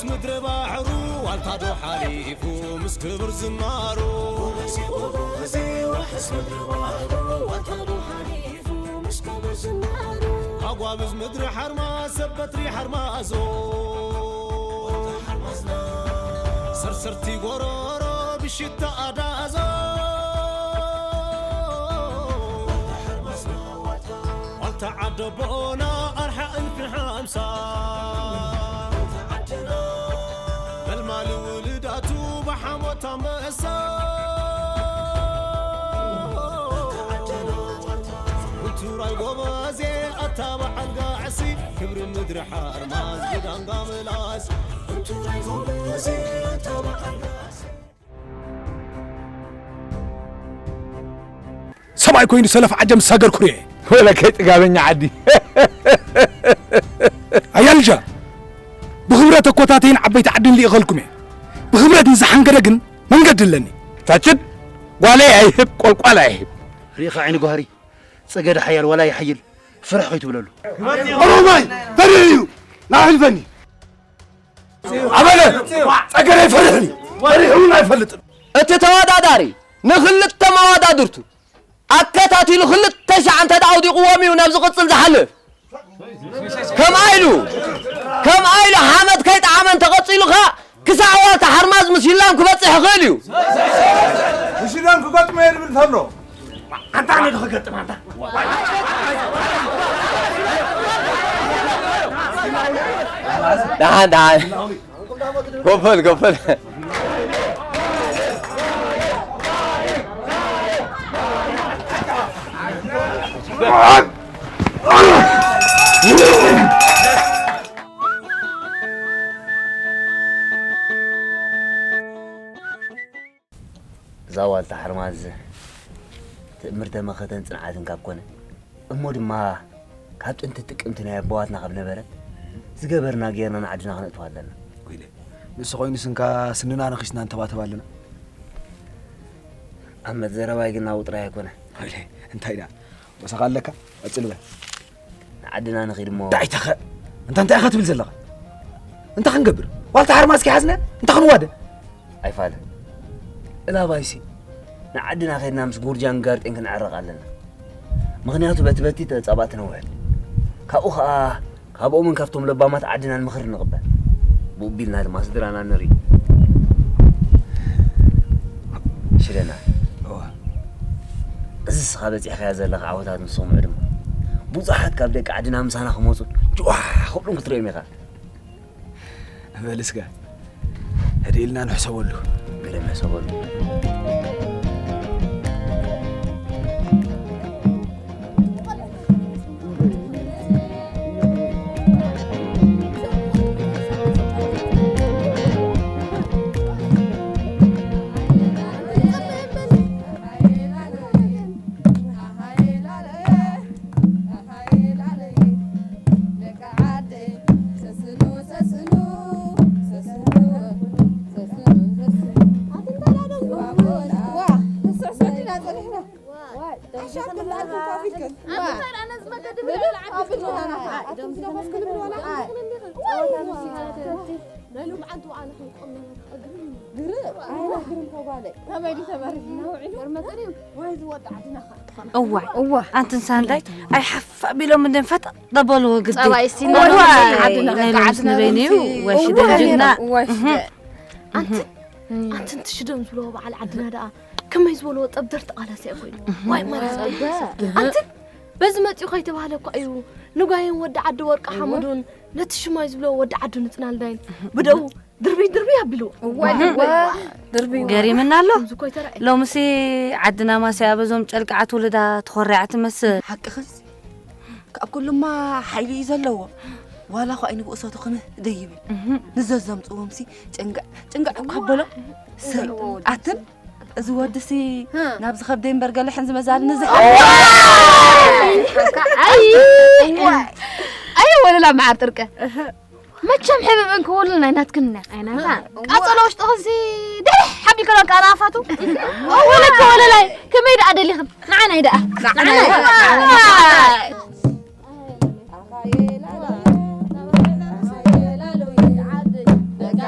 ምድሪ ባሕሩ ዋልታ ዶ ሓሊፉ ምስ ክብር ዝናሩ። ጎበዜ፣ ጎበዜ፣ ዋሕስ ምድሪ ባሕሩ ዋልታ ዶ ሓሊፉ ምስ ክብር ዝናሩ። ኣጓብዝ ምድሪ ሓርማዝ ሰብ በትሪ ሓርማዞ። ዋልታ ሓርማዝና። ሰርሰርቲ ጎሮሮ ብሽታ ኣዳዞ። ዋልታ ሓርማዝና ዋልታ። ዋልታ ዓደቦና ኣርሓ እልፊ ሓምሳ። መልማሊ ውልዳቱ ብሓሞት ኣንበሳ። ውቱራይ ጎበዜ ኣታ በዓል ጋዕሲ። ክብሪ ምድሪ ሓርማዝ ብዳንጋ ምላስ። ውቱራይ ጎበዜ ኣታ በዓል ጋዕሲ። ሰብኣይ ኮይኑ ሰለፍ ዓጀም ዝሳገር ኩርየ። ወለከይ ጥጋበኛ ዓዲ። ኣያልጃ፣ ብኽብረት ኣኮታተይን ዓበይቲ ዓድን ልኢኸልኩም እየ። ብኽብረት ንዝሓንገደ ግን መንገዲ ኣለኒ። ታችድ ጓለይ ኣይህብ፣ ቆልቋል ኣይህብ። ርኢኻ ዓይኒ ጓህሪ፣ ጸገደ ሓያል ዋላ ይሓይል፣ ፍርሕ ከይትብለሉ። ኦሮማይ ፈሪሕ እዩ፣ ናሕልፈኒ። ኣበለ ጸገደ ይፈርሕኒ፣ ፈሪሕ እውን ኣይፈልጥን። እቲ ተወዳዳሪ ንኽልተ መወዳድርቱ ኣከታቲሉ ክልተ ሻዕ እንተ ደኣ ኣውዲቕዎም እዩ ናብ ዝቕጽል ዝሓልፍ። ከምኣ ኢሉ፣ ከምኣ ኢሉ ሓመድ ከይጠዓመ እንተቐጺሉ ኸኣ ክሳዕ ዋልታ ሓርማዝ ምስ ሽላም ክበጽሕ ይኽእል እዩ። ንሽላም ክገጥሞ እየ ዝብል ተሎ። ኣንታ ኣነ ዶ ክገጥም ኣንታ? ደሓን፣ ደሓን። ጎፈል፣ ጎፈል። እዛ ዋልታ ሓርማዝ ትእምርተ መኸተን ጽንዓትን ካብ ኮነ፣ እሞ ድማ ካብ ጥንቲ ጥቅምቲ ናይ ኣቦዋትና ካብ ነበረ፣ ዝገበርና ጌርና ንዓድና ክነእትዋ ኣለና። ወይለ፣ ንሱ ኮይኑ ስንካ ስንና ነኺስና እንተባተብ ኣለና። ኣመት ዘረባይ ግን ናብኡ ጥራይ ኣይኮነ። ወይለ፣ እንታይ ደኣ? ወሰኻ ኣለካ? ቀጽል በል። ንዓድና ንኺድ እሞ። እንታይ ኢኻ ኸ? እንታ እንታይ ኢኻ ትብል ዘለኻ? እንታይ ክንገብር? ዋልታ ሓርማዝ ከይሓዝና እንታይ ክንዋደ? ኣይፋለ። እላባይሲ፣ ንዓድና ኸድና ምስ ጉርጃን ጋርጤን ክንዕረቕ ኣለና። ምኽንያቱ በቲ በቲ ተጻባእ ትነውሕ። ካብኡ ኸኣ ካብኦምን ካብቶም ለባማት ዓድናን ምኽሪ ንቕበል። ብኡ ቢልና ድማ ስድራና ንርኢ። ሽደና። እወ። እዚ እስኻ በጺሕካዮ ዘለኻ ዓወታት ምስ ሰምዑ ድማ፣ ብዙሓት ካብ ደቂ ዓድና ምሳና ክመጹ ጭዋሕ ክብሉን ክትርእዮም ኢኻ። በል እስከ፣ ህድእ ኢልና ንሕሰበሉ። ገለ ንሕሰበሉ። እዋይ፣ እዋ፣ ኣንትን ሳንዳይ ኣይሓፋ ቢሎም እንደን ፈጠጥ ደበልዎ ግዲ። ጸባይ እስቲ እዋይ፣ እናመሰለ ዓድና ናይ ሎምስ ከዓድና ንበይኑ እዩ። ሎምስ። ወይ ሽደን እዋይ፣ ጅግና። እዋይ፣ ሽደ። ኣንትን፣ ኣንትን ትሽደን ዝብልዎ በዓል ዓድና ደኣ ከመይ ዝበልዎ ጸብደር ተቓላሲ ኮይኑ። ዋይ፣ ማለት ጸብደር። ኣንትን በዚ መጺኡ ከይተባህለ እኳ እዩ ንጓይን ወዲ ዓዲ ወርቂ እወ። ሓመዱን ነቲ ሽማይ ዝብልዎ ወዲ ዓዱ ንጽናልዳይን ብደው ድርብይ ድርብይ ኣቢልዎ። እወ፣ እወ። ድርብይ። ገሪምና ኣሎ። ከምዚ እኮ ኣይተራእየ። ሎምሲ ዓድና ማስያ በዞም ጨልቃዓት ውልዳ ተኾሪዓ ትመስል። ሓቅኽስ፣ ካብ ኩሉማ ሓይሊ እዩ ዘለዎ። ዋላ እኳ ኣይንብእሰቱ ክምህ ደይብል። እህ። ንዘዘምጽዎምሲ ጭንጋዕ፣ ጭንጋዕ እኳ በሎ። ሰይ፣ እወ። ኣትን፣ እዚ ወድሲ ህ። ናብ ዝኸብደይ እምበር ገለ ሕን ዝመዛልኒ ዝሓ-፣ ኣይ! ኣይ! ኣይ፣ ወለላ መዓር ጥርቀ። እህ። መቸም ሕብብን ክወልን ኣይናትክን ኢና። ኣይናታ። ቃጸሎ ውሽጥኽንሲ ደሕ ሓቢልከ ዶ ቃና ኣፋቱ? ወለከ ወለላይ፣ ከመይ ደኣ ደሊኽን? ንዓናይ ደኣ። ንዓናይ። ንዓናይ። ንዓናይ። ኣኻየላላ፣ ኣኻየላላ፣ ዓደይ፣ ደቂ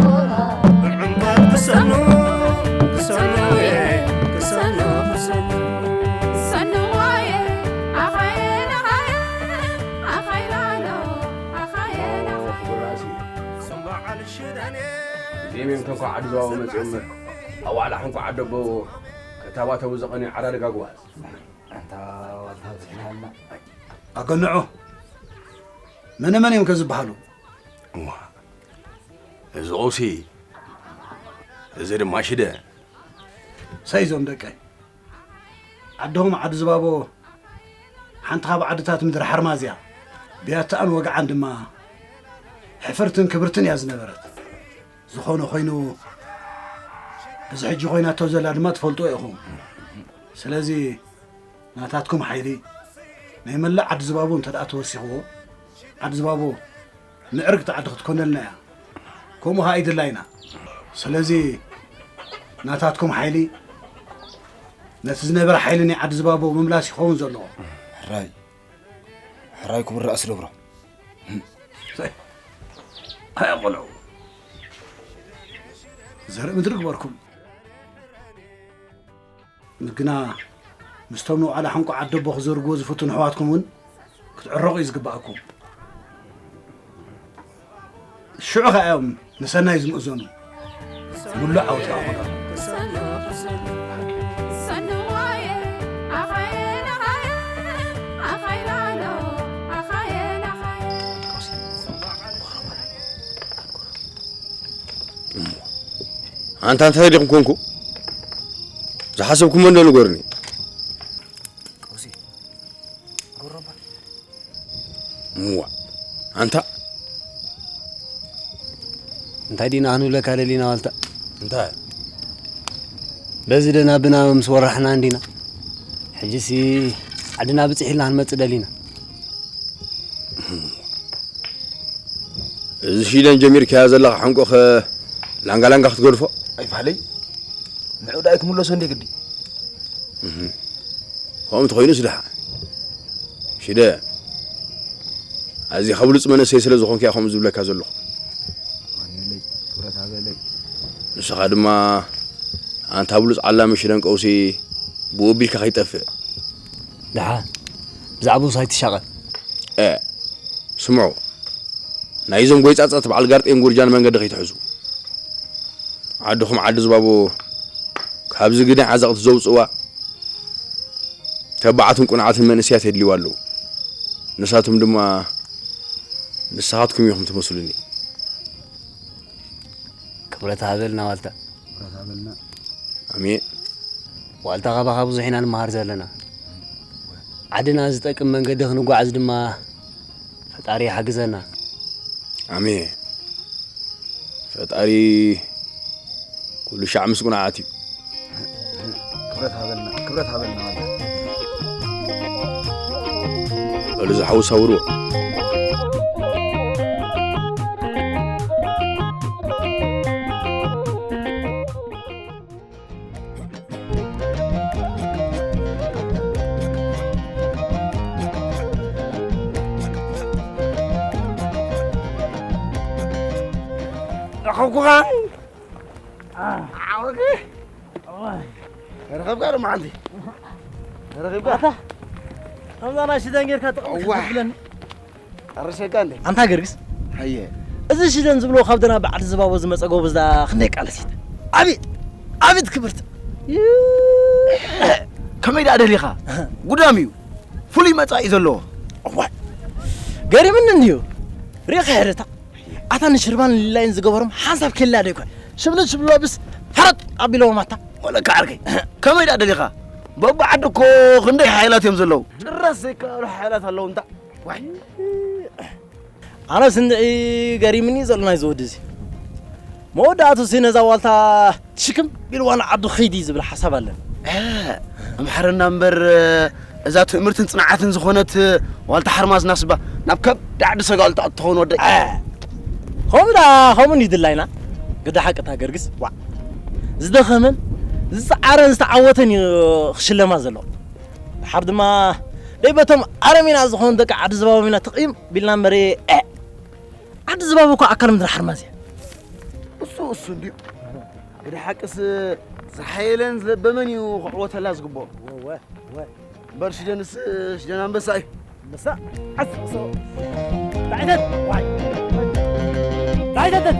ብዕምቆት ክሰኑ፣ ክሰኑ፣ ክሰኑ፣ ክሰኑ። ሰንዋየ፣ ኣኻየ፣ ናኻየ፣ ኣኻይላሎ፣ ኣኻየ፣ ናኻየ። ስምባዓል ሽደኔ። እዚኦም እዮም ተንኮ ዓዲ ዘዋዊ መፂኦም። ኣብ ዋዕላ ሓንኮ ዓደቦ ክተባተቡ ዝቐንዩ ዓዳድግ ኣጉባዝ። ኣንታ ዋልታ ብዝሕናልና። ኣገንዖ፣ መነ መን እዮም ከ ዝበሃሉ? እዋ፣ እዚ ቀውሲ፣ እዚ ድማ ሽደ። ሰይ እዞም ደቀይ። ዓድኹም ዓዲ ዝባቦ ሓንቲ ካብ ዓድታት ምድሪ ሓርማዝ እያ። ብያትኣን ወግዓን ድማ ሕፍርትን ክብርትን እያ ዝነበረት። ዝኾነ ኮይኑ፣ እዚ ሕጂ ኮይናቶ ዘላ ድማ ትፈልጥዎ ኢኹም። ስለዚ ናታትኩም ሓይሊ ናይ መላእ ዓዲ ዝባቦ እንተ ደኣ ተወሲኽዎ፣ ዓዲ ዝባቦ ምዕርግቲ ዓዲ ክትኮነልና እያ። ከምኡ ኸኣ ይድላይና። ስለዚ ናታትኩም ሓይሊ ነቲ ዝነበረ ሓይሊ ናይ ዓዲ ዝባቦ ምምላስ ይኸውን ዘለዎ። ሕራይ፣ ሕራይ ክቡር ራእሲ ደብሮ። ኣያ ቆልዑ፣ ዘርኢ ምድሪ ግበርኩም። ግና ምስቶም ንዋዕላ ሓንቆ ዓደቦ ክዘርግዎ ዝፍትኑ ኣሕዋትኩም እውን ክትዕረቑ እዩ ዝግባኣኩም። ሽዑ ኸኣ እዮም ንሰናይ ዝምእዘኑ። ምሉእ ዓወት ይኣኽሎም። ኣንታ እንታይ ዲኹም ኮንኩ? ዝሓሰብኩሞ እንዶ ንገሩኒ። ቀውሲ፣ ጎረባ። እዋ፣ ኣንታ። እንታይ ዲና ክንብለካ ደሊና ዋልታ? እንታይ? በዚ ደና ብና ምስ ወራሕና እንዲና። ሕጂሲ ዓድና ብጽሕ ኢልና ክንመጽእ ደሊና። እዚ ሽደን ጀሚርካያ ዘለኻ ሓንቆኸ ላንጋ ላንጋ ክትገድፎ? ኣይፋለይ። ንዑ ደኣ ኣይክምለሶ እንዴ ግዲ? እህ። ከምኡ እንተኾይኑስ ደሓን። ሽደ፣ ኣዚኻ ብሉጽ መንእሰይ ስለ ዝኾንካ እየ ከምኡ ዝብለካ ዘለኹ። የለይ፣ ክብረት ሃበለይ። ንስኻ ድማ ኣንታ ብሉጽ ዓላሚ ሽደን ቀውሲ ብኡ ኣቢልካ ከይጠፍእ። ደሓን፣ ብዛዕባኡስ ኣይትሻቐል። እ፣ ስምዑ፣ ናይዞም ጎይጻጻት በዓል ጋርጤን ጎርጃን መንገዲ ከይትሕዙ። ዓድኹም ዓዲ ዝባቦ ካብዚ ግዳይ ዓዘቕቲ ዘውጽእዋ ተባዓትን ቁንዓትን መንእሰያት የድልይዋ ኣለዉ። ንሳቶም ድማ ንስኻትኩም ኢኹም ትመስሉኒ። ክብረት ሃበልና ዋልታ። ክብረት ሃበልና። ኣሜን። ዋልታ ካባኻ ብዙሕ ኢና ንመሃር ዘለና። ዓድና ዝጠቅም መንገዲ ክንጓዓዝ ድማ ፈጣሪ ይሓግዘና። ኣሜን። ፈጣሪ ኩሉ ሻዕ ምስ ቁንዓት እዩ። ክብረት ሃበልና፣ ክብረት ሃበልና ማለት እዩ። በሉ ዝሓውስ ኣውርዎ። ረኸብኩኻ። ዓወት። ረኸብካ ዶ መዓልቲ? ረኸብካ? ኣታ፣ ከምዛ ናይ ሽደን ጌርካ ጥቕሚ እዋ። ክትብለኒ። ጠርሸካ እንዴ? ኣንታ ገርግስ። ሃየ። እዚ ሽደን ዝብሎ ካብ ደና በዓል ዝባቦ ዝመጸ ጎበዝ ዳ ክንደይ ቃለሲት። ኣቤት! ኣቤት ክብርት! ከመይ ደኣ ደሊኻ? ጉዳም እዩ። ፍሉይ መጻኢ ዘለዎ። እዋይ። ገሪምኒ እንድዩ። ሪኢኻ ሕርታ። ኣታ ንሽርባን ሊላይን ዝገበሮም ሓንሳብ ኬላ ዶ ይኮን? ሽብልል ሽብልል ብስ ፈረጥ ኣቢለዎም ኣታ። ወለካ ዓርከይ፣ ከመይ ደኣ ደሊኻ? በብዓዲ እኮ ክንደይ ሓይላት እዮም ዘለዉ። ጭራስ ዘይከኣሉ ሓይላት ኣለዉ እንታ። ዋይ። ኣነስ እንድዒ ገሪምኒ ዘሎ ናይዚ ወዲ እዚ። መወዳእቱሲ ነዛ ዋልታ ትሽክም ኢልዋ ንዓዱ ኸይዲ ዝብል ሓሳብ ኣለኒ። እ፣ ኣምሓረና እምበር፣ እዛ ትእምርትን ጽንዓትን ዝኾነት ዋልታ ሓርማዝ ናስባ ናብ ከብዲ ዓዲ ሰጋል ትኣቱ ትኸውን ወደይ። እ፣ ከምኡ ደኣ፣ ከምኡ እንድዩ ድላይና። ግዳ ሓቂ እታ ገርግስ፣ ዋዕ። ዝደኸመን ዝጸዓረን ዝተዓወተን እዩ ክሽለማ ዘለዎ። ድሓር ድማ ደይ በቶም ኣረሜና ዝኾኑ ደቂ ዓዲ ዝባቦም ኢና ትቕይም ቢልና እምበር፣ እ፣ ዓዲ ዝባቦ እኮ ኣካል ምድሪ ሓርማዝ እያ። እሱ እሱ እንድዩ። ግደ ሓቅስ ዝሓየለን ዝለበመን እዩ ክዕወተላ ዝግብኦ። ወ-፣ ወ-፣ ወ-። እምበር ሽደንስ ሽደን ኣንበሳ እዩ። ኣንበሳ? ዓስ፣ እሶ። ዳይተት! ዋይ! ዳይተት!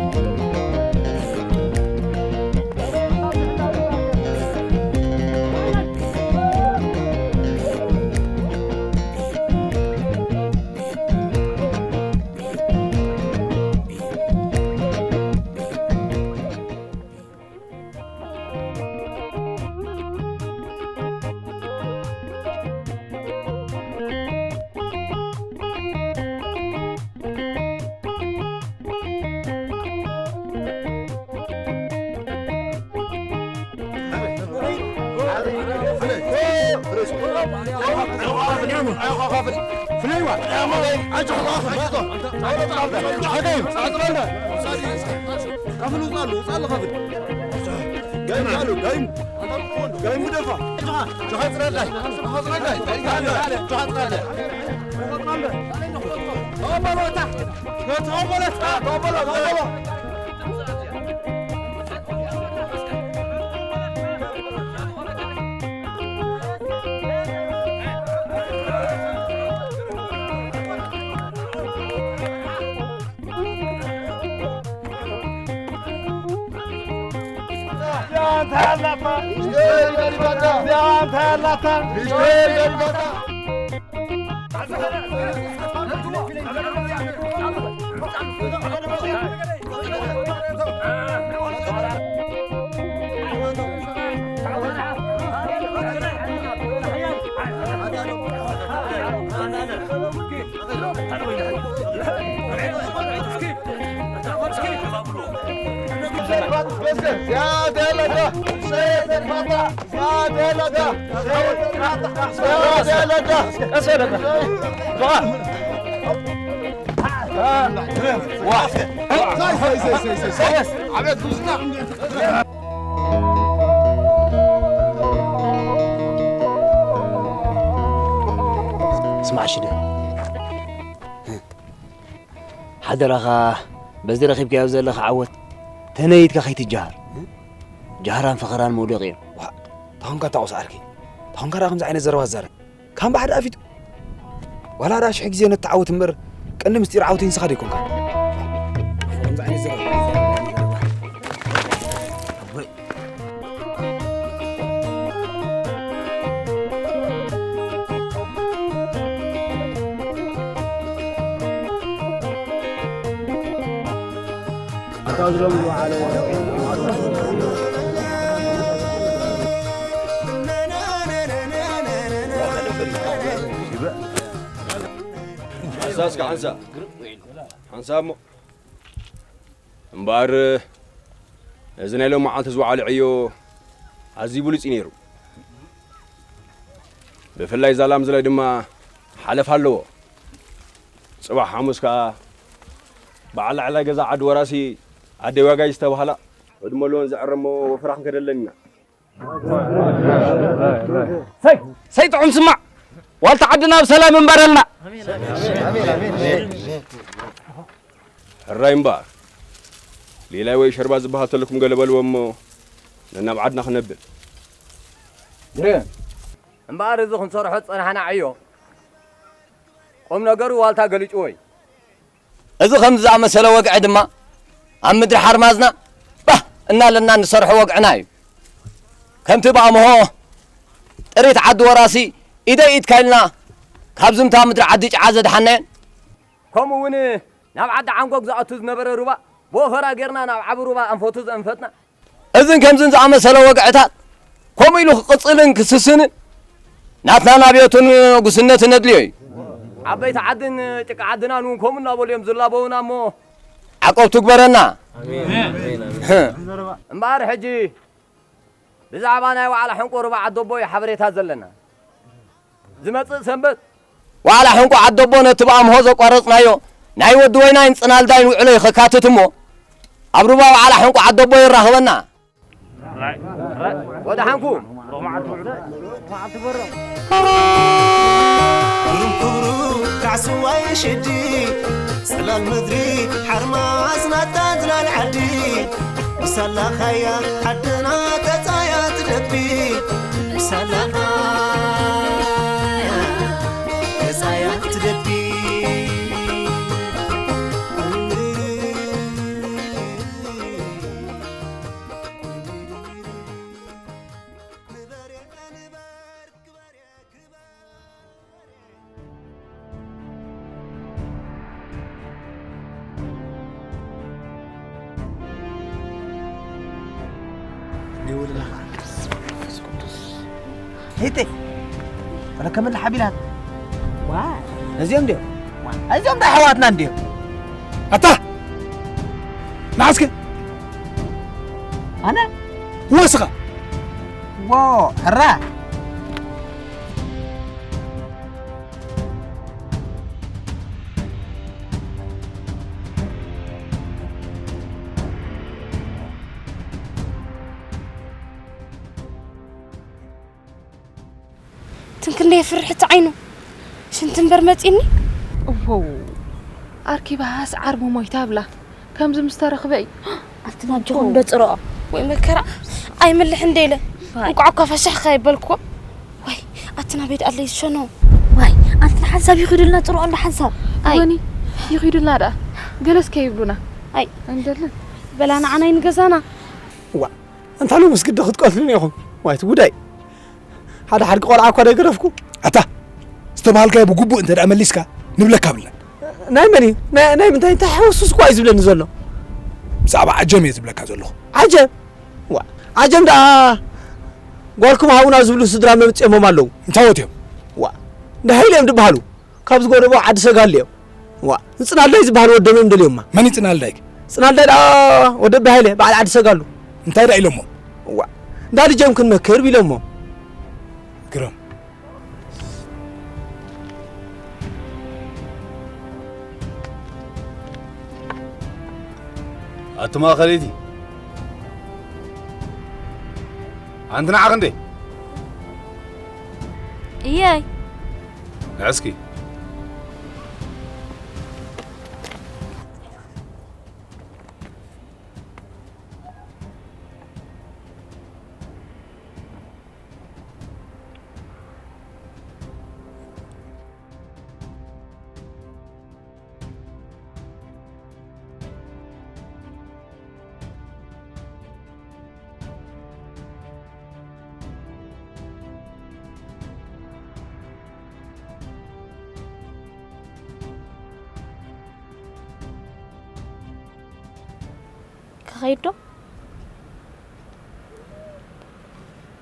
ስማዕ ሽደ፣ ሓደራኻ በዚ ረኺብካዮ ዘለኻ ዓወት ተነይትካ ከይትጀሃር። ጃህራን ፈኸራን መውደቂ እዮም። ዋ፣ ታኾንካ ታቑስ ዓርኪ። ታኾንካ ደኣ ከምዚ ዓይነት ዘረባ ትዛረብ። ካምባሕ ደኣ ፊቱ። ዋላ ደኣ ሽሕ ግዜ ነተዓወት እምበር፣ ቀንዲ ምስጢር ዓወተይ ንስኻ ደይኮንካ። ከምዚ ዓይነት ዘረባ። ሓንሳ እስከ ሓንሳ። ሓንሳ እሞ። እምበኣር፣ እዚ ናይ ሎም መዓልቲ ዝወዓለ ዕዮ ኣዝዩ ብሉጽ እዩ ነይሩ። ብፍላይ እዛ ላም ዝላይ ድማ ሓለፋ ኣለዎ። ጽባሕ ሓሙስ ከኣ በዓል ላዕላይ ገዛ ዓዲ ወራሲ ኣደይ ዋጋይ ዝተባህላ ዕድመ ልወን ዘዕረሞ ወፍራ ክንከደለን ኢና። ሰይ፣ ሰይ ጥዑም ስማዕ፣ ዋልታ ዓድና ብሰላም እምበረልና። ሕራይ እምበኣር፣ ሌላይ ወይ ሸርባ ዝበሃል ተለኩም ገለ በልዎ እሞ ነናብ ዓድና ክነብል። እምበኣር እዚ ክንሰርሖ ዝጸናሕና ዕዮ ቁም ነገሩ ዋልታ ገሊጽዎ እዩ። እዚ ከምዚ ዝኣመሰለ ወግዒ ድማ ኣብ ምድሪ ሓርማዝና ባህ እናለና እንሰርሖ ወግዕና እዩ። ከምቲ ብኣምሆ ጥሪት ዓዲ ወራሲ ኢደይ ኢድካ ኢልና ካብ ዝምታ ምድሪ ዓዲ ጨዓ ዘድሓናየን፣ ከምኡ እውን ናብ ዓዲ ዓንጎግ ዝኣቱ ዝነበረ ሩባ ብወፈራ ጌርና ናብ ዓቢ ሩባ ኣንፈቱ ዘንፈትና። እዝን ከምዝን ዝኣመሰለ ወግዕታት ከምኡ ኢሉ ክቕጽልን ክስስንን ናትና ናብዮትን ጉስነትን ኣድልዮ እዩ። ዓበይቲ ዓድን ጭቃ ዓድናን እውን ከምኡ እናበሉ እዮም ዝላበዉና እሞ ዓቀብ ትግበረና። እምበኣር ሕጂ ብዛዕባ ናይ ዋዕላ ሕንቆ ሩባ ዓደቦ እዩ ሓበሬታ ዘለና። ዝመጽእ ሰንበት ዋዕላ ሕንቆ ዓደቦ ነቲ ብኣምሆ ዘቋረጽናዮ ናይ ወዲ ወይናይን ጽናልዳይን ውዕሎ እዩ ከካትት እሞ፣ ኣብ ሩባ ዋዕላ ሕንቆ ዓደቦ የራኽበና። ወደሓንኩም። ክብሩ ክብሩ ካዕስዋይ ሽዲ፣ ጽላል ምድሪ ሓርማዝ ናታ ጽላል ዓዲ። ሳላኻያ ዓድና ቀጻያ ትደቢ፣ ሳላኻ ቀጻያ ትደቢ። ሄቴ፣ ወለ ከመን ሓቢላት? ዋ፣ እዚኦም እንዲዮ? ዋ፣ እዚኦም ዳ ኣሕዋትና እንዲዮ? ኣታ! ንዓስከ! ኣነ? ወስኻ! ዎ፣ ሕራ! ትንክንደ የፍርሕቲ ዓይኑ ሽንቲ እምበር መጺኒ። እወው፣ ኣርኪባስ ዓርቡ ሞይታ ብላ። ከምዚ ምስ ተረኽበ እዩ። ኣቲ ናጆኹም ዶ ጽርኦ? ወይ መከራ፣ ኣይምልሕ እንደ ኢለ። ዋይ። እንቋዕ እኳ ፈሻሕ ከይበልኩዎ። ዋይ፣ ኣቲ ናበይ ደኣ ኣለይ ዝሸኖ? ዋይ፣ ኣንቲ ሓንሳብ ይኺዱልና ጽርኦ እንዳ ሓንሳብ። ኣይ። ወኒ፣ ይኺዱልና ደኣ። ገለስ ከይብሉና። ኣይ። ኣይንደልን። በላ ንዓናይ ንገዛና። ዋ፣ እንታ ሎምስ ግዲ ክትቀትሉኒ ኢኹም። ዋይ፣ እቲ ጉዳይ። ሓደ ሓድጊ ቆልዓ እኳ ደይገደፍኩ። ኣታ፣ ዝተባሃልካዮ ብግቡእ እንተ ደኣ መሊስካ፣ ንብለካ ብልና። ናይ መን እዩ? ናይ፣ ናይ ምንታይ፣ እንታይ ሓወሱስ እኳ እዩ ዝብለኒ ዘሎ? ብዛዕባ ዓጀም እየ ዝብለካ ዘለኹ። ዓጀም? ዋ፣ ዓጀም ደኣ ጓልኩም ሃቡና ዝብሉ ስድራ መብጽኦሞም ኣለዉ። እንታይ ወት እዮም? ዋ፣ እንዳ ሃይለ እዮም ዝበሃሉ። ካብ ዝጎደቦ ዓዲ ሰጋሉ እዮም። ዋ፣ ንጽናልዳይ ዝበሃል ወዶም እዮም ደልዮማ። መን እዩ ጽናልዳይ? ጽናልዳይ ደኣ ወዲ ኣቢ ሃይለ፣ በዓል ዓዲ ሰጋሉ። እንታይ ደኣ ኢሎሞ? ዋ፣ እንዳ ልጆም ክንመክር ቢሎሞ። ግርም። ኣቲ ማእኸለይቲ፣ ኣንቲ ንዓኺ እንዴ? እየይ። ንዕስኪ። ክኸይድ ዶ?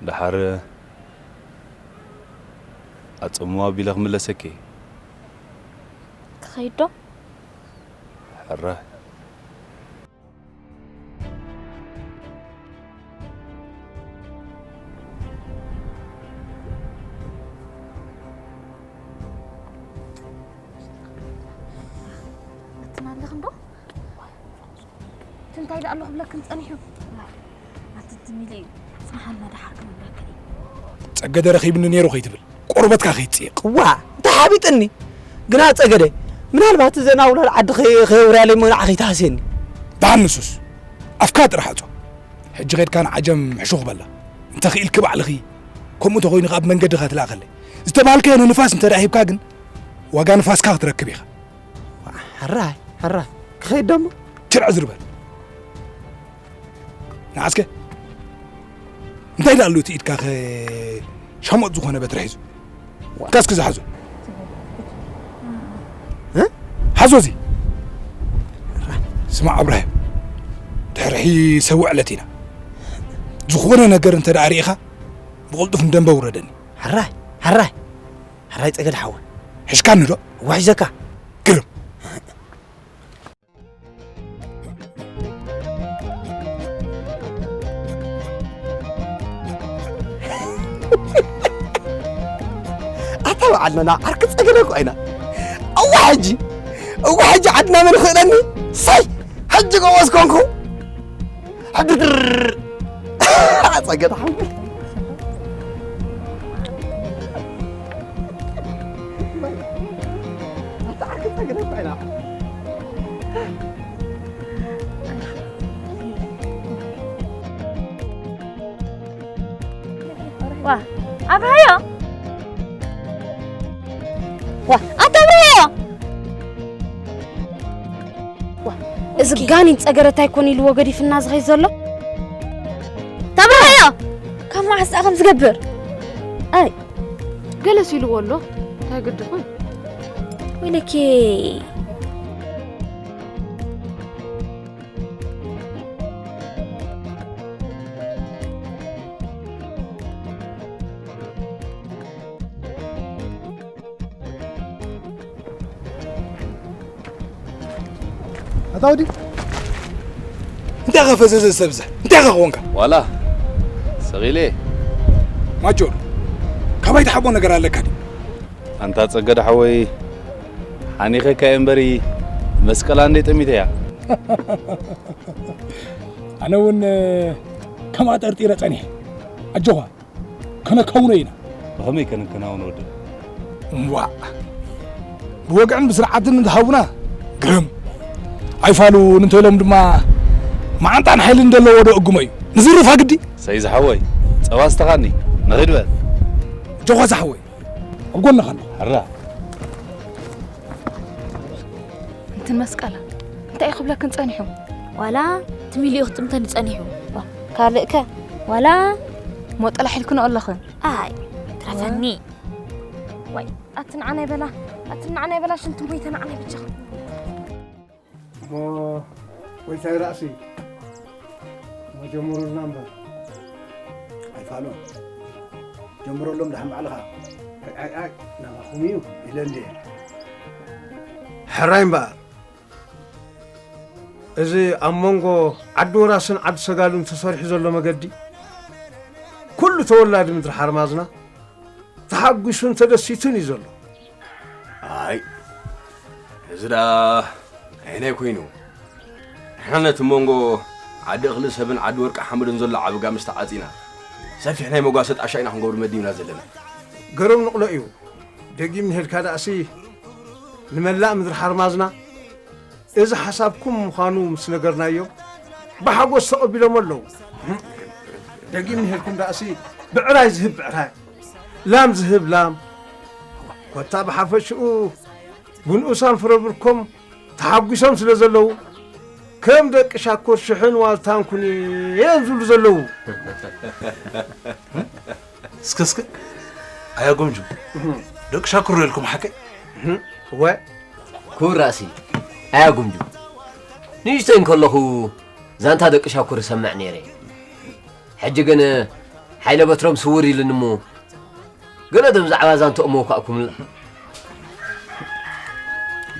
ደሓር ኣጸምዋ ኣቢለ ክምለሰኪ። ክኸይድ ዶ? ሕራይ። ኣትና ኣለኽን ዶ? እቲ እንታይ ደኣ ኣሎ ክብለክን ጸኒሑ? ኣቲ ትሚሊ እዩ። ጽንሓልና ደሓር ክንብለክን እዩ። ጸገደ ረኺብኒ ነይሩ ከይትብል፣ ቆርበትካ ከይትጽየቕ። ዋ፣ እንታይ ሓቢጥኒ? ግና ጸገደ፣ ምናልባት እዘን ኣውላድ ዓዲ ከይ-፣ ከየውርያለይ እሞ ንዓ ከይትሃስየኒ። ደሓን ንሱስ፣ ኣፍካ ጥራሕ ዕጾ። ሕጂ ኸይድካ ንዓጀም ሕሹኽ በላ። እንተ ኽኢልኪ ባዕልኺ፣ ከምኡ እንተኾይኑ ከኣ ኣብ መንገድኻ ትልኣኸለይ። ዝተባህልካዮ ንንፋስ እንተ ደኣ ሂብካ ግን፣ ዋጋ ንፋስካ ክትረክብ ኢኻ። ሕራይ፣ ሕራይ። ክኸይድ ደሞ? ችርዕ ዝርበል። ንዓስከ? እንታይ ደኣ ኣሎ እቲ ኢድካ ከ ሸሞጥ ዝኾነ በትሪ ሒዙ? ዋ። ካስክ ዝሓዞ? እ? ሓዞ እዚ። ስማዕ እብራሂም፣ ድሕሪ ሰብ ውዕለት ኢና። ዝኾነ ነገር እንተ ደኣ ርኢኻ፣ ብቕልጡፍ ንደንበ ውረደኒ። ሕራይ፣ ሕራይ። ሕራይ ጸገድ ሓወ። ሕሽካኒ ዶ? እዋ ሒዘካ። ግርም። ኣታ በዓል መና ዓርኪ ጸገደ እኮ ኢና። እዋ ሕጂ፣ እዋ ሕጂ ዓድና መን ይኽእለኒ? ሳይ፣ ሕጂ ጎበዝ ኮንኩ። ሕድርድር። ጸገደ ሓወ። ኣታ ዓርኪ ጸገደ እኮ ኢና። ኣብርሃዮ። ዋ፣ ኣታ ኣብርሃዮ። ዋ፣ እዚ ኦኬ። ጋኒን ጸገረታይ ኮን ኢልዎ ገዲፍና ዝኸይ ዘሎ። ተብርሃዮ። ካብ መዓስ ደኣ ከም ዝገብር? ኣይ። ገለስ ኢልዎ ኣሎ። እንታይ ግድኹም? ወይለኪ። ኣታ ወዲ፣ እንታይ ኢኻ ፈዘዘ ሰብዝሕ? እንታይ ኢኻ ኾንካ? ዋላ፣ ሰቒለ። ማጆር፣ ካባይ ትሓቦ ነገር ኣለካ ድዩ? ኣንታ ጸገደ ሓወይ፣ ሓኒኸካ እየ እምበሪ፣ መስቀላ እንደ ጠሚተያ። ኣነ እውን ከምኣ ጠርጢረ ጸኒሐ። ኣጆኻ። ከነከውኖ ኢና። ብኸመይ ከነከናውኖ ወዲ? እምቧእ። ብወግዕን ብስርዓትን እንተሃቡና ግርም። ኣይፋሉን እንተ ኢሎም ድማ መዓንጣን ሓይልን ዘለዎ ዶ እጉሞ እዩ። ንዝርፋ ግዲ? ሰይ ዝሓወይ፣ ጸባ ስተኻኒ፣ ንኺድ በል። ጆኻ ዝሓወይ፣ ኣብ ጎንኻ ኣለኹ። ሕራ። እንትን መስቀላ፣ እንታይ እዩ ክብለክን ጸኒሑ? ዋላ እቲ ሚሊኡ ክጥምተኒ ጸኒሑ። ዋ፣ ካልእ ከ? ዋላ ሞጠላ ሒልክኖ ኣለኽን? ኣይ፣ ትረፈኒ። ዋይ፣ ኣቲ ንዓናይ በላ፣ ኣቲ ንዓናይ በላ፣ ሽንቲ ሞይተ ንዓናይ ብቻ። እሞ፣ ጎይታይ ራእሲ፣ እሞ ጀምሩልና እምበር። ኣይፋሉን። ጀምረሎም ደሓን ባዕልኻ። ኣይ፣ ኣይ፣ ኣይ፣ ናባኹም እዩ ኢለ እንድየ። ሕራይ እምበኣር፣ እዚ ኣብ መንጎ ዓዲ ወራስን ዓዲ ሰጋሉን ተሰሪሑ ዘሎ መገዲ፣ ኩሉ ተወላዲ ምድሪ ሓርማዝና ተሓጒሱን ተደሲቱን እዩ ዘሎ። ኣይ፣ እዚ ደኣ ዓይናይ ኮይኑ። ንሕና ነቲ መንጎ ዓዲ እኽሊ ሰብን ዓዲ ወርቂ ሓመድን ዘሎ ዓቢ ጋምስ ተዓጺና፣ ሰፊሕ ናይ መጓሰ ጣሻ ኢና ክንገብር መዲብና ዘለና። ገረብ ንቕሎ እዩ። ደጊም ንሄድካ ደኣሲ ንመላእ ምድሪ ሓርማዝና እዚ ሓሳብኩም ምዃኑ ምስ ነገርናዮም፣ ብሓጎስ ተቐቢሎም ኣለዉ። ደጊም ንሄድኩም ደኣሲ ብዕራይ ዝህብ ብዕራይ፣ ላም ዝህብ ላም፣ ኮታ ብሓፈሽኡ ብንኡሳን ፍረብርኮም ተሓጒሶም ስለ ዘለዉ፣ ከም ደቂ ሻኮር ሽሕን ዋልታን ኩን እዮም ዝብሉ ዘለዉ። እስከ፣ እስከ፣ ኣያ ጎምጁ፣ እህ። ደቂ ሻኩር ኢልኩም ሓቀይ? እህ፣ እወ። ክቡር ራእሲ፣ ኣያ ጎምጁ፣ ንእሽቶይ እንከለኹ ዛንታ ደቂ ሻኩር እሰምዕ ነይረ። ሕጂ ግን ሓይለ በትሮም ስውር ኢሉኒ እሞ፣ ገለ ደም ዛዕባ ዛንትኦም ኣውካእኩምላ።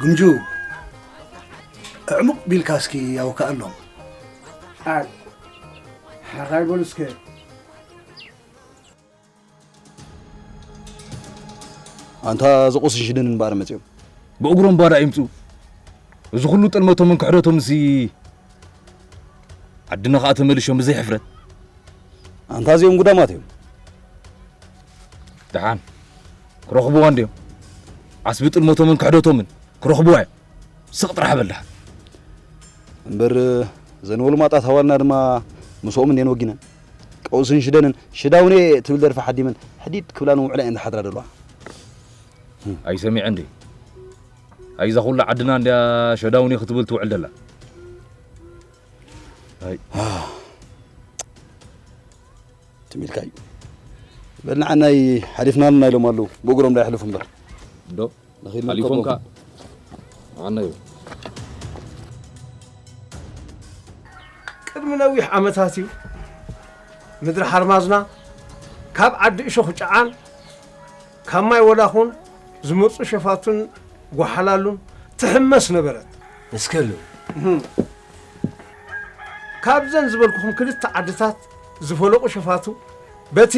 ጉምጁ፣ ኣዕሙቕ ቢልካ እስኪ ኣውካኣሎም። ኣይ፣ ሕራይ በሉ እስከ። ኣንታ እዚ ቁስን ሽደንን እምበኣር መጺኦም። ብእግሮም ባዳ ይምጽኡ። እዚ ኩሉ ጥልመቶምን ክሕደቶምንሲ ዓድና ኸኣ ተመሊሾም ብዘይ ሕፍረት። ኣንታ እዚኦም ጉዳማት እዮም። ደሓን ክረኽብዋ እንድዮም። ዓስቢ ጥልመቶምን ክሕደቶምን ክረኽብዋ እዮም። ስቕ ጥራሕ በል ደሓን። እምበር ዘን ወልማጣት ኣዋልና ድማ ምስኦም እንድየን ወጊነን። ቀውስን ሽደንን ሽዳውኔ ትብል ደርፊ ሓዲመን ሕዲድ ክብላ ንውዕላ እየን ዝሓድራ ዘለዋ። ኣይሰሚዐ እንዴ? ኣይዛ ኩላ ዓድና እንድያ ሸዳውኔ ክትብል ትውዕል ደላ። ኣይ። ትም ኢልካ እዩ። በል ንዓናይ ሓሊፍናልና ኢሎም ኣለዉ። ብእግሮም ዶ ኣይሕልፉ እምበር። ዶ? ንኺድ ሓሊፎም ንርከቦም። ከ ንዓና እዩ። ቅድሚ ነዊሕ ዓመታት እዩ ምድሪ ሓርማዝና ካብ ዓዲ እሾኽ ጨዓን ካብ ማይ ወላኹን ዝመጹ ሸፋቱን ጓሓላሉን ትሕመስ ነበረት። እስከሉ። እህም። ካብዘን ዝበልኩኹም ክልተ ዓድታት ዝፈለቑ ሸፋቱ በቲ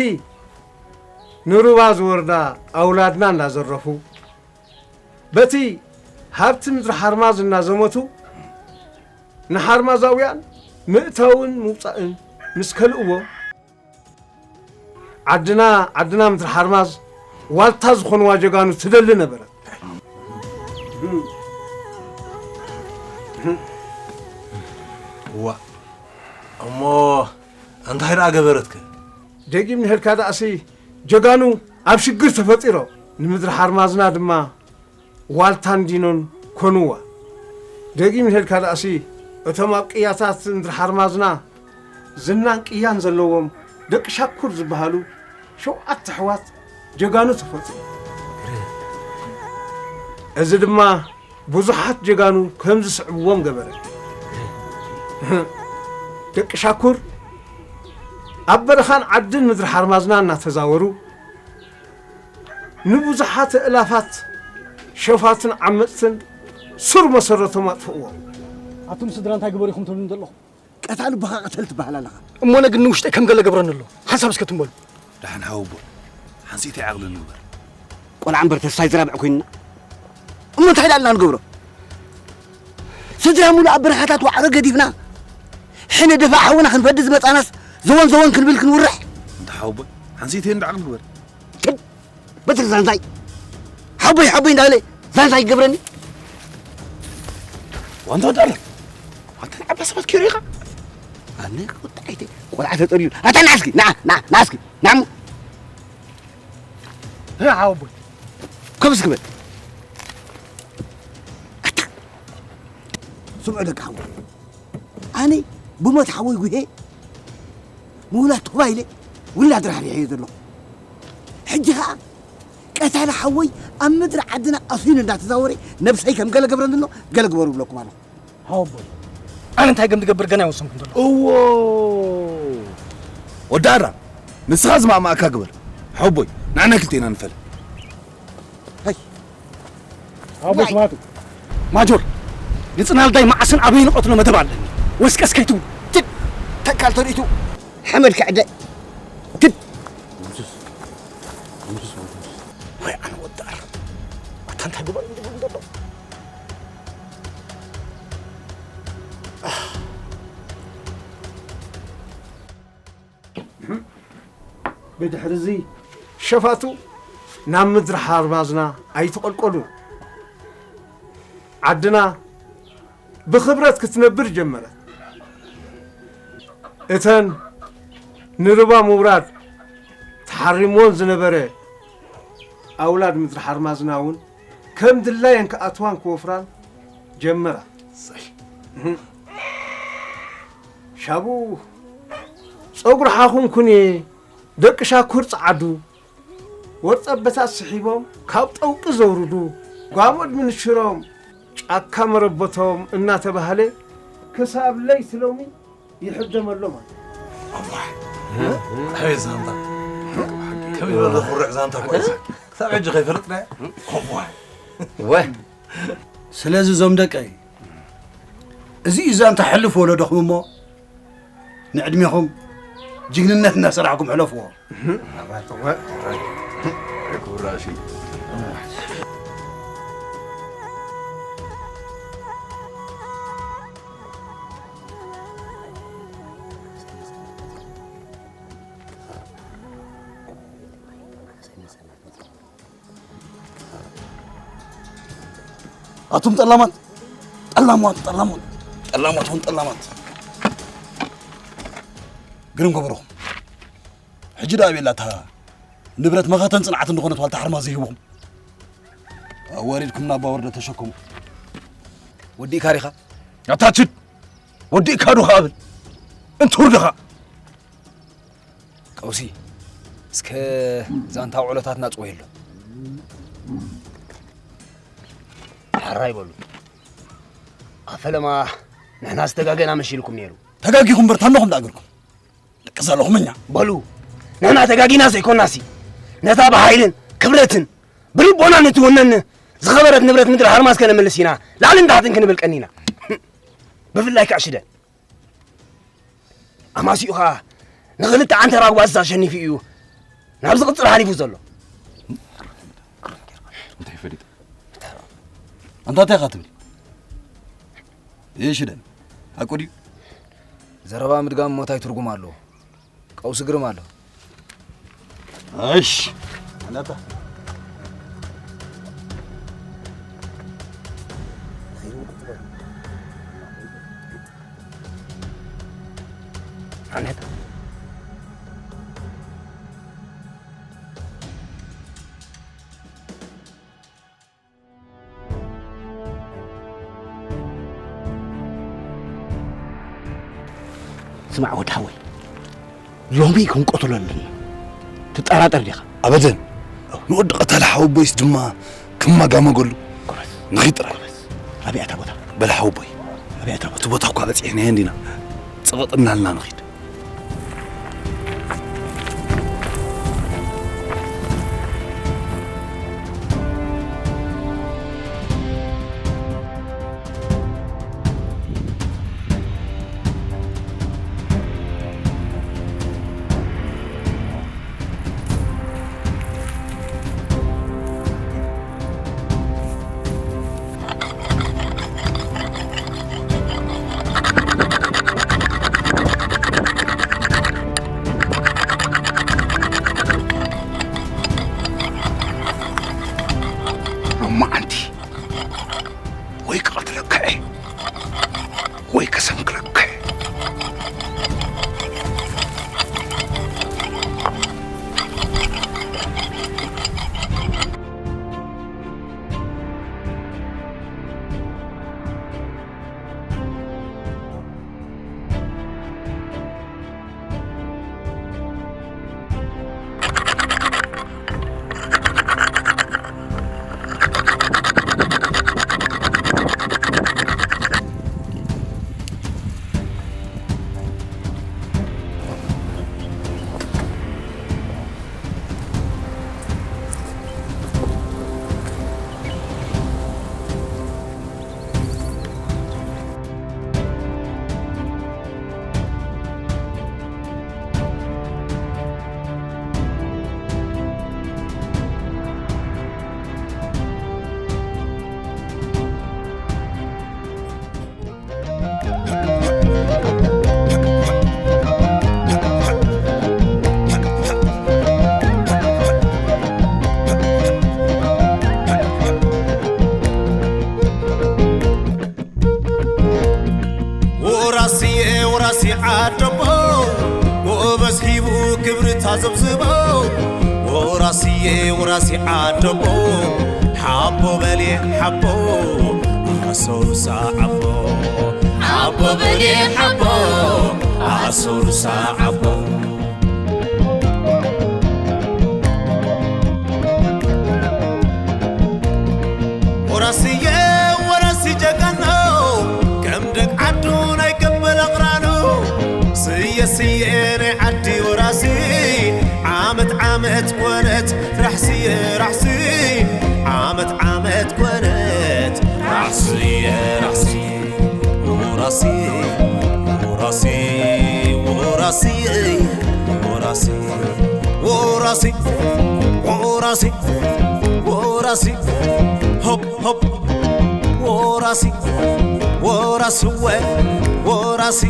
ንሩባ ዝወርዳ ኣውላድና እናዘረፉ፣ በቲ ሃብቲ ምድሪ ሓርማዝ እናዘመቱ ንሓርማዛውያን ምእታውን ምውጻእን ምስ ከልእዎም፣ ዓድና፣ ዓድና ምድሪ ሓርማዝ ዋልታ ዝኾንዋ ጀጋኑ ትደሊ ነበረት። እዋ፣ እሞ እንታይ ደኣ ገበረትከ? ደጊም ንሄድካ ደኣሲ ጀጋኑ ኣብ ሽግር ተፈጢሮም፣ ንምድሪ ሓርማዝና ድማ ዋልታን ዲኖን ኮንዋ። ደጊም ንሄድካ ደኣሲ፣ እቶም ኣብ ቅያታት ምድሪ ሓርማዝና ዝናን ቅያን ዘለዎም ደቂ ሻኩር ዝበሃሉ ሸውዓተ ኣሕዋት ጀጋኑ ተፈጥሩ። እዚ ድማ ብዙሓት ጀጋኑ ከም ዝስዕብዎም ገበረ። ደቂ ሻኩር ኣብ በረኻን ዓድን ምድሪ ሓርማዝና እናተዛወሩ፣ ንብዙሓት እላፋት ሸፋትን ዓመፅትን ስር መሰረቶም ኣጥፍእዎም። ኣቱም ስድራ እንታይ ግበሩ ኢኹም ትብሉኒ ዘለኹም? ቀታሊ ብኻ ቅተል ትበሃል ኣለኻ። እሞ ነግኒ ውሽጠይ ከም ገለ ገብረኒ ኣሎ። ሓንሳብ እስከ ትም በሉ። ደሓን ሓወቦ፣ ሓንሲተይ ዓቕሊ ንግበር። ቆልዓ እምበር ተስፋይ ዝራብዕ ኮይንና። እሞ እንታይ ደኣ ንገብሮ? ስድራ ሙሉ ኣብ በረኻታት ዋዕሮ ገዲፍና፣ ሕነ ደፋ ሓውና ክንፈዲ ዝመጻናስ ዘወን ዘወን ክንብል ክንውርሕ። እንተ ሓወቦ፣ ሓንሲተይ እንዳ ዓቕሊ ንግበር። ክድ በትሪ ዛንዛይ ሓቦይ ሓቦይ እንዳበለ ዛንዛይ ይገብረኒ። ዋንታ ወዳለ፣ ዋንታ ንዓባ ሰባት ኬሩ ኢኻ። ኣነ ቁጣ ኣይተ ቆልዓ ተጠልዩ። ኣታ ንዓስኪ፣ ንዓ፣ ንዓ፣ ንዓስኪ፣ ንዓሙ። እ፣ ሓወቦይ። ከብስ ክበል። ኣታ። ስምዑ ደቂ ሓወይ። ኣነ ብሞት ሓወይ ጉሄ ምውላድ ቶባ ኢለ ውላድ ራሕሪሐ እየ ዘለኹ። ሕጂ ኸዓ ቀታሊ ሓወይ ኣብ ምድሪ ዓድና ኣስዩን እንዳተዛወረ ነብሰይ ከም ገለ ገብረኒ ኣሎ፣ ገለ ግበሩ ብለኩም ኣለኹ። ሓወቦይ፣ ኣነ እንታይ ከም ዝገብር ገና ኣይወሰንኩን ዘለኹ። እዎ። ወዲ ኣራ፣ ንስኻ ዝማእማእካ ግበር። ሓወቦይ፣ ንዓና ክልቴና ንፈለ። ሀይ። ኣቦ ዋይ። ስማቱ። ማጆር፣ ንጽናልዳይ መዓስን ኣበይ ንቐትሎ መደብ ኣለኒ። ወስቀስ ከይትው። ትድ፣ ተካል ተርእቱ። ሓመድ ክዕደ። ትድ። ወይ ኣነ ወዳር። ኣታ እንታይ ግበር እንድብል ዘሎ? ብድሕሪ እዚ ሸፋቱ ናብ ምድሪ ሓርማዝና ኣይተቐልቀሉን። ዓድና ብኽብረት ክትነብር ጀመረት። እተን ንርባ ምውራድ ተሓሪምዎን ዝነበረ ኣውላድ ምድሪ ሓርማዝና እውን ከም ድላየን ክኣትዋን ክወፍራን ጀመራ። ሻቡ ጸጉሪ ሓኹም ኩኔ፣ ደቂ ሻኩር ጸዓዱ፣ ወርጸበታት ስሒቦም ካብ ጠውቂ ዘውርዱ፣ ጓሞድ ምንሽሮም ጫካ መረበቶም እናተባህለ ክሳብ ለይቲ ሎሚ ይሕደመሎም ኣሎ። ኣዋይ፣ ኣቤት ዛንታ። ከመይ ዝበለ ኩርዕ ዛንታ እኮ እዩ። ክሳብ ሕጂ ከይፈለጥናዮ። ኣዋይ። ወ። ስለዚ እዞም ደቀይ፣ እዚ እዩ ዛንታ ሕሉፍ ወለዶኹም እሞ፣ ንዕድሜኹም ጅግንነት እናሰራሕኩም ሕለፍዎ። ክቡር ራእሲ። ኣቱም ጠላማት፣ ጠላማት፣ ጠላማት፣ ጠላማት፣ እውን ጠላማት። ግርም ገበርኹም። ሕጂ ደኣ ኣበይ ኣላ እታ ንብረት መኸተን ጽንዓትን ዝኾነት ዋልታ ሓርማዝ ይህብኹም። ኣዋሪድኩም ናብ ባወርደ ተሸከሙ። ወዲእካ ዲኻ? ኣታ ችድ! ወዲእካ ዶ ኸኣ ብል? እንትውርድኻ! ቀውሲ፣ እስከ ዛንታ ውዕሎታትና ጽወየሉ። ሕራይ በሉ። ኣብ ፈለማ ንሕና ዝተጋገና መሲልኩም ነይሩ። ተጋጊኹም እምበር፣ ታምነኹም ደኣ ገርኩም። ደቂ ዘለኹም እኛ። በሉ፣ ንሕና ተጋጊና ዘይኮናሲ፣ ነታ ብሓይልን ክብረትን ብልቦናን እትውነን ዝኸበረት ንብረት ምድሪ ሓርማዝ ከነምልስ ኢና፣ ላዕልን ታሕትን ክንብል ቀኒና። ብፍላይ ከዓ ሽደን። ኣማሲኡ ኸኣ ንኽልተ ዓንተራ ጓሳ ኣሸኒፉ እዩ ናብዚ ቅጽል ሓሊፉ ዘሎ። እንታይ ፈሊጥ? ኣንታ እንታይ ኢኻ ትብል? ይህ ሽደን፣ ሓቁ ድዩ? ዘረባ ምድጋም እሞ እንታይ ትርጉም ኣለዎ? ቀውሲ ግርም ኣሎ። እሺ። ኣነታ። ኣነታ። ማዕወድ ሓወይ፣ ሎሚ ክንቀትሎ ኣለና። ትጠራጠር ዲኻ? ኣበደን። ንወዲ ቀታሊ ሓወቦይስ ድማ ክማጋመገሉ። ጎበዝ። ንኺድ ጥራይ። ጎበዝ። ኣበይ ኣታ ቦታ? በል ሓወቦይ። ኣበይ ኣታ ቦታ? እቲ ቦታ እኳ በጺሕናዮ እንዲና። ጽቕጥ እናልና ንኺድ። ሎማዓንቲ ወይ ክቐትለካ እየ ወይ ከሰንክለካ እየ። ወራስየ ወራሲ ዓደቦ፣ ጎበዝ ሂቡ ክብሪ ታዘብዝቦ። ወራስየ ወራሲ ዓደቦ፣ ሓቦ በልየ ሓቦ፣ ኣሰሩሳ ዓቦ። ሓቦ በልየ ሓቦ፣ ኣሰሩሳ ዓቦ። ወራስየ ወራሲ ጀጋኖ፣ ከም ደግ ዓዱ ናይ ቀበል ኣቕራኑ። ስየ ስየ ናይ ዓዲ ወራሲ፣ ዓመት ዓመት ኮነት ራሕስየ ራሕሲ፣ ዓመት ዓመት ኮነት ራሕስየ ራሕሲ። ወራሲ፣ ወራሲ፣ ወራሲ፣ ወራሲ፣ ወራሲ፣ ወራሲ፣ ወራሲ፣ ሆፕ፣ ሆፕ፣ ወራሲ፣ ወራስወ፣ ወራሲ፣